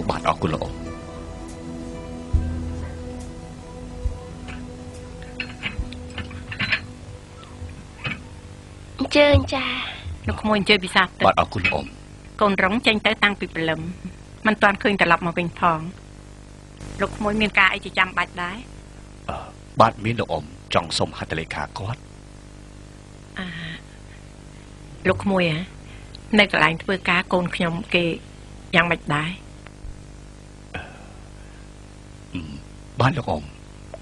បាទអរគុណលោកអ៊ំអញ្ជើញចាលោកក្មួយអញ្ជើញពិសាទឹកបាទអរគុណលោកអ៊ំកូនរងចេញទៅតាំងពីព្រលឹមមិនទាន់ឃើញត្រឡប់មកវិញផងលោកក្មួយមានការអីជាចាំបាច់ដែរបាទមានលោកអ៊ំចង់សុំហត្ថលេខាគាត់លោកក្មួយហ៎នៅកន្លែងធ្វើការកូនខ្ញុំគេយ៉ាងម៉េចដែរបាទលោកអ៊ំ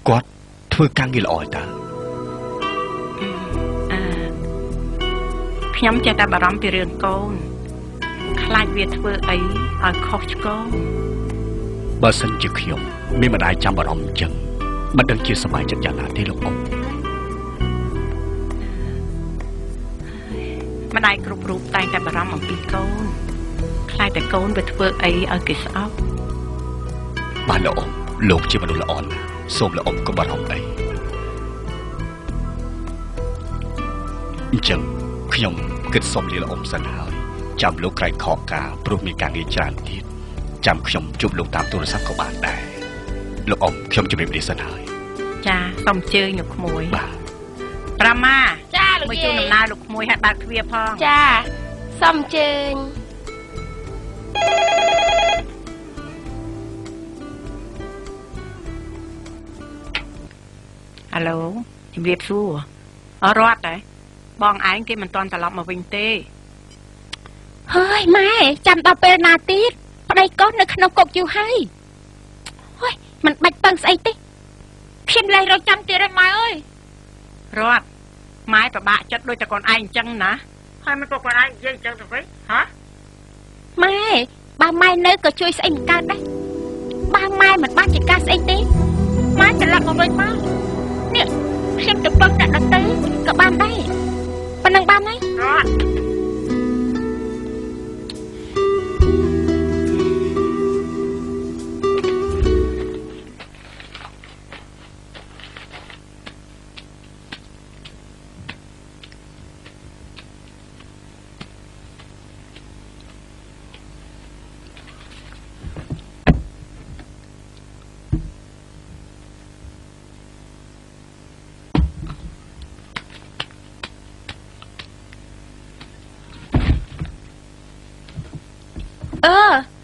គាត់ធ្វើការងារល្អតាខ្ញុំចេះតែបារម្ភពីរឿងកូនខ្លាចវាធ្វើអីឲ្យខុសឆ្គងបើសិនជាខ្ញុំមានម្ដាយចាំបារម្ភអញ្ចឹងមិនដឹងជាសប្បាយចិត្តយ៉ាងណាទេលោកអ៊ំម្ដាយគ្រប់រូបតែងតែបារម្ភអំពីកូនខ្លាចតែកូនវាធ្វើអីឲ្យគេស្អប់បាទលោកអ៊ំលោកជាមនុស្សល្អណាស់សូមលោកអ៊ំកុំបារម្ភអីអញ្ចឹងខ្ញុំគិតសុំលាលោកអ៊ំសិនហើយចាំលោកក្រែងខកការព្រោះមានការងារច្រើនទៀតចាំខ្ញុំជួបលោកតាមទូរស័ព្ទក៏បានដែរលោកអ៊ំខ្ញុំជម្រាបលាសិនហើយចាសូមអញ្ជើញលោកក្មួយបាទប្រាម៉ាចាលោកយាយមកជួបដំណើរលោកក្មួយឲ្យបើកទ្វារផងចាសូមអញ្ជើញអាឡូជំរាបសួរអរត់ហ៎បងឯងគេមិនទាន់ត្រឡប់មកវិញទេហើយម៉ែចាំដល់ពេលណាទៀតប្តីកូននៅក្នុងគុកយូរហើយហើយមិនបាច់ពឹងស្អីទេខ្ញុំលែងរកចាំទៀតហើយម៉ែអើយរត់ម៉ែពិបាកចិត្តដូចតែកូនឯងអញ្ចឹងណាហើយមិនក៏កូនឯងនិយាយអញ្ចឹងទៅវិញហ៎ម៉ែបើម៉ែនៅក៏ជួយស្អីមិនកើតដែរបើម៉ែមិនបានជាការស្អីទេម៉ែត្រឡប់មកវិញមកនេះខ្ញុំទៅពឹងអ្នកដទៃក៏បានដែរប៉ុណ្ណឹងបានហើយរត់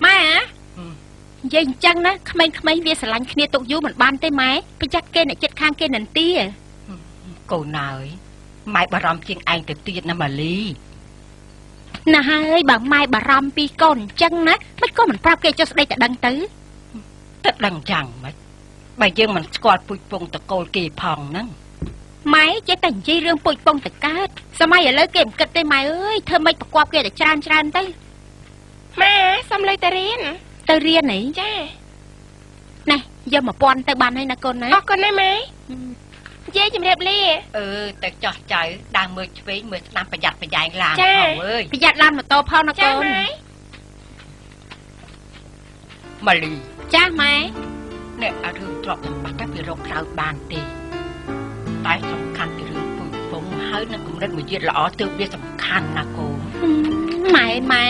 ម៉ែនិយាយអញ្ចឹងណាក្មេងៗវាស្រឡាញ់គ្នាទុកយូរមិនបានទេម៉ែប្រយ័ត្នគេអ្នកចិត្តខាងគេនឹងទាកូនអើយម៉ែបារម្ភជាងឯងទៅទៀតណាម៉ាលីណាហើយបើម៉ែបារម្ភពីកូនអញ្ចឹងណាមិនក៏មិនប្រាប់គេចុះស្ដីតែដឹងទៅទៅដឹងយ៉ាងម៉េចបើយើងមិនស្គាល់ពូជពងតកូលគេផងហ្នឹងម៉ែចេះតែនិយាយរឿងពូជពងតកើតសម័យឥឡូវគេមិនគិតទេម៉ែអើយធ្វើម៉េចប្រកបគេតែច្រើនច្រើនទៅម៉ែសុំលុយទៅរៀនទៅរៀនអីចាណែយក1000ទៅបានហើយណាកូនណាអរគុណណាម៉ែយាយជម្រាបលាទៅចោះចៅដើរមើលឆ្វេងមើលស្ដាំប្រយ័ត្នប្រយែងឡានផងអើយប្រយ័ត្នឡានម៉ូតូផងណាកូនម៉ាលីចាម៉ែអ្នកអារឿងទ្រព្យសម្បត្តិតែវារកក្រៅបានទេតែសំខាន់ពីរឿងពូជពងហើយនឹងគំនិតមួយទៀតល្អទើបវាសំខាន់ណាកូនម៉ែម៉ែ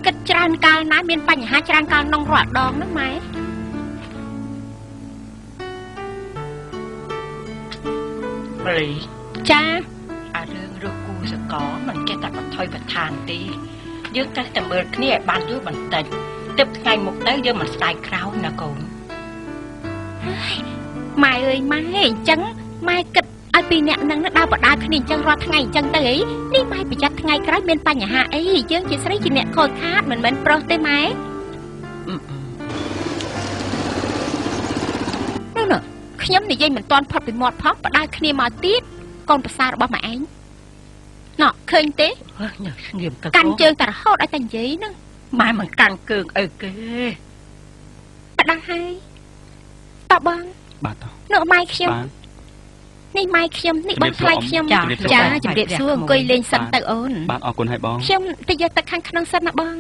គិតច្រើនកាលណាមានបញ្ហាច្រើនកាលក្នុងរាល់ដងហ្នឹងម៉ែម៉ាលីចាអារឿងរើសគូសកលមិនចេះតែបថុយប្រឋានទេយើងត្រូវតែមើលគ្នាឲ្យបានយូរបន្តិចទើបថ្ងៃមុខទៅយើងមិនស្ដាយក្រោយណាកូនម៉ែអើយម៉ែអញ្ចឹងម៉ែគិតឲ្យពីអ្នកនឹងដើរបដាគ្នាអញ្ចឹងរាល់ថ្ងៃអញ្ចឹងទៅអីនេះម៉ែប្រយ័ត្នថ្ងៃក្រោយមានបញ្ហាអីយើងជាស្រីជាអ្នកខូចខាតមិនមែនប្រុសទេម៉ែនោះខ្ញុំនិយាយមិនទាន់ផុតពីមាត់ផងបដាគ្នាមកទៀតកូនប្រសាររបស់ម៉ែឯងណ៎ឃើញទេកាន់ជើងតែរហូតឲ្យតែនិយាយហ្នឹងម៉ែមិនកាន់គើងអីគេបដាហើយតបងបាទតនោះម៉ែខ្ញុំនេះម៉ែខ្ញុំនេះបងថ្លៃខ្ញុំចាជម្រាបសួរអង្គុយលេងសិនទៅអូនបាទអរគុណហើយបងខ្ញុំទៅយកទឹកខាងក្នុងសិនណាបង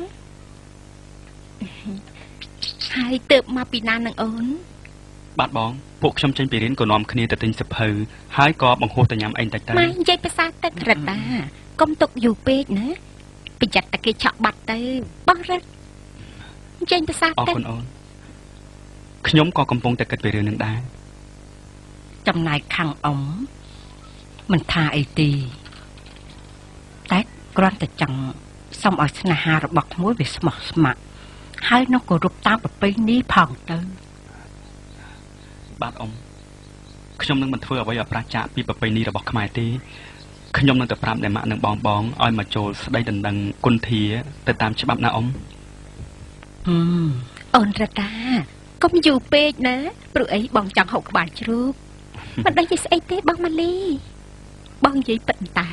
ហើយទៅមកពីណានឹងអូនបាទបងពួកខ្ញុំចេញពីរៀនក៏នាំគ្នាទៅទិញសភៅហើយក៏បង្ហោះទៅញ៉ាំអីតិចទៅម៉ែនិយាយភាសាទឹករតាកុំទុកយូរពេកណាប្រយ័ត្នតែគេឆក់បាត់ទៅបងរិទ្ធ ចេញប្រសាទទៅអរគុណអូនខ្ញុំក៏កំពុងតែគិតពីរឿងនឹងដែរចំណែកខាងអ៊ំមិនថាអីទេតែគ្រាន់តែចង់សុំឲ្យស្នេហារបស់ក្មួយវាស្មោះស្ម័គ្រហើយនឹងគោរពតាមប្រពៃណីផងទៅបាទអ៊ំខ្ញុំនឹងមិនធ្វើអ្វីឲ្យប្រាសចាកពីប្រពៃណីរបស់ខ្មែរទេខ្ញុំនឹងទៅប្រាប់អ្នកម៉ាក់និងបងបងឲ្យមកចូលស្ដីដណ្ដឹងគុណធាទៅតាមច្បាប់ណាអ៊ំអូនរតាកុំយូរពេកណាព្រោះអីបងចង់ហូបក្បាលជ្រូកមិនដឹងជាស្អីទេបងម៉ាលីបងនិយាយពិតតើ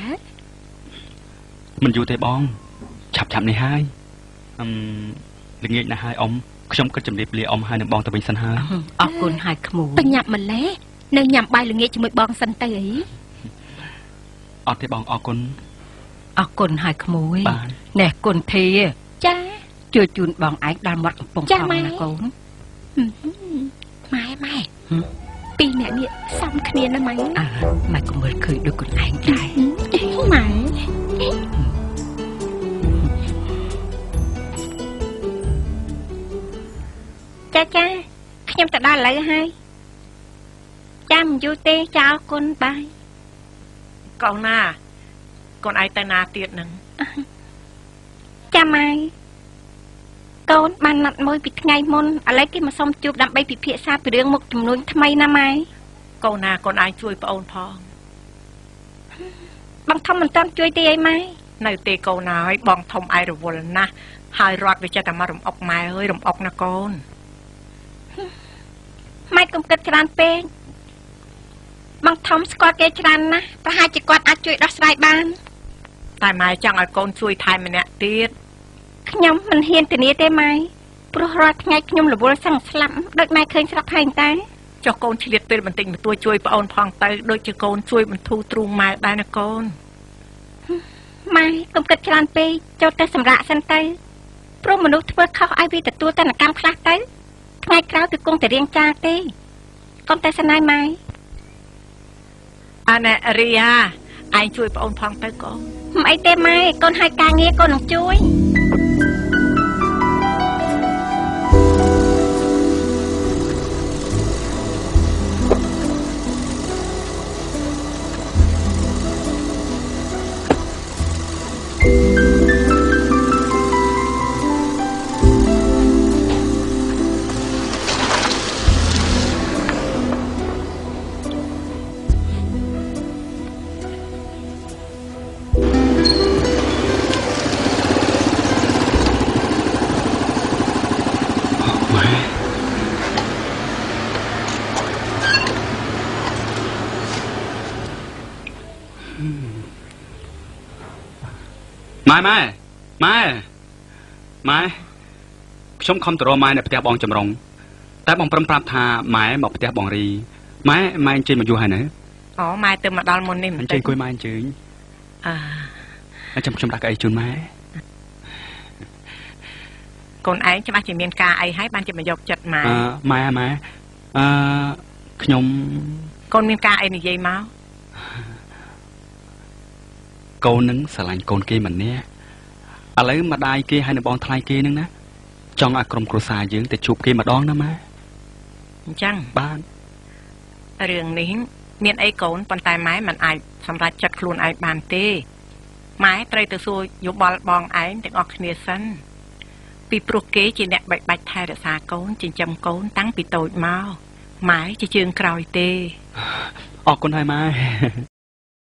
មិនយូរទេបងឆាប់ៗនេះហើយល្ងាចណាស់ហើយអ៊ំខ្ញុំគិតជម្រាបលាអ៊ំហើយនឹងបងទៅវិញសិនហើយអរគុណហើយក្មួយបញ្ញាប់ម្លេះនៅញ៉ាំបាយល្ងាចជាមួយបងសិនទៅអីអត់ទេបងអរគុណអរគុណហើយក្មួយនេះគុណធាចាជួយជូនបងឯងដល់មាត់កំពង់ផងណាកូនម៉ែម៉ែពីរអ្នកនេះសំគ្នាណាម៉ែអើម៉ែក៏មើលឃើញដូចខ្លួនឯងដែរម៉ែចាចាខ្ញុំទៅដល់ឥឡូវហើយចាំមិនយូរទេចាអរគុណបាយកូនណាកូនឯងទៅណាទៀតនឹងចាម៉ែកូនបានណាត់មួយពីថ្ងៃមុនឥឡូវគេមកសុំជួបដើម្បីពិភាក្សាពីរឿងមុខចំនួនថ្មីណាម៉ែកូនណាកូនឯងជួយប្អូនផងបងធំមិនទាន់ជួយទេអីម៉ែនៅទេកូនហើយបងធំឯងរវល់ណាស់ហើយរត់វាចេះតែមករំអុកម៉ែអើយរំអុកណាកូនម៉ែកុំគិតច្រើនពេកបងធំស្គាល់គេច្រើនណាស់ប្រហែលជាគាត់អាចជួយដោះស្រាយបានតែម៉ែចង់ឲ្យកូនជួយថែមម្នាក់ទៀតខ្ញុំមិនហ៊ានធានាទេម៉ែព្រោះរាល់ថ្ងៃខ្ញុំរវល់សឹងស្លាប់ដូចម៉ែឃើញស្រាប់ហើយតែចុះកូនឆ្លៀតពេលបន្តិចបន្តួចជួយប្អូនផងទៅដូចជាកូនជួយបន្ធូរទ្រូងម៉ែដែរណាកូនម៉ែកុំគិតច្រើនពេកចូលទៅសម្រាកសិនទៅព្រោះមនុស្សធ្វើខុសឲ្យវាទទួលទណ្ឌកម្មខ្លះទៅថ្ងៃក្រោយគឺគង់តែរៀងចាទេកុំតែស្នេហ៍ម៉ែអាណែរីយ៉ាឯងជួយប្អូនផងទៅកូនមិនអីទេម៉ែកូនឲ្យការងារកូននឹងជួយ ម៉ែម៉ែម៉ែម៉ែខ្ញុំខំទៅរកម៉ែនៅផ្ទះបងចម្រុងតែបងព្រមប្រាប់ថាម៉ែមកផ្ទះបងរីម៉ែម៉ែអញ្ជើញមកយូរហើយណាអូម៉ែទៅមកដល់មុននេះអញ្ជើញអង្គុយម៉ែអញ្ជើញអើចាំខ្ញុំដាក់កៅអីជូនម៉ែកូនឯងច្បាស់ជាមានការអីហើយបានជាមកយកចិត្តម៉ែម៉ែម៉ែអឺខ្ញុំកូនមានការអីនិយាយមកកូននឹងស្រឡាញ់កូនគេម្នាក់ឥឡូវម្ដាយគេហើយនឹងបងថ្លៃគេនឹងណាចង់ឲ្យក្រុមគ្រួសារយើងទៅជួបគេម្ដងណាម៉ែអញ្ចឹងបានរឿងនេះមានអីកូនប៉ុន្តែម៉ែមិនអាចសម្រេចចិត្តខ្លួនឯងបានទេម៉ែត្រូវទៅសួរយោបល់បងឯងទាំងអស់គ្នាសិនពីព្រោះគេជាអ្នកបែកបាច់ថែរក្សាកូនចិញ្ចឹមកូនតាំងពីតូចមកម៉ែជាជើងក្រោយទេអរគុណហើយម៉ែ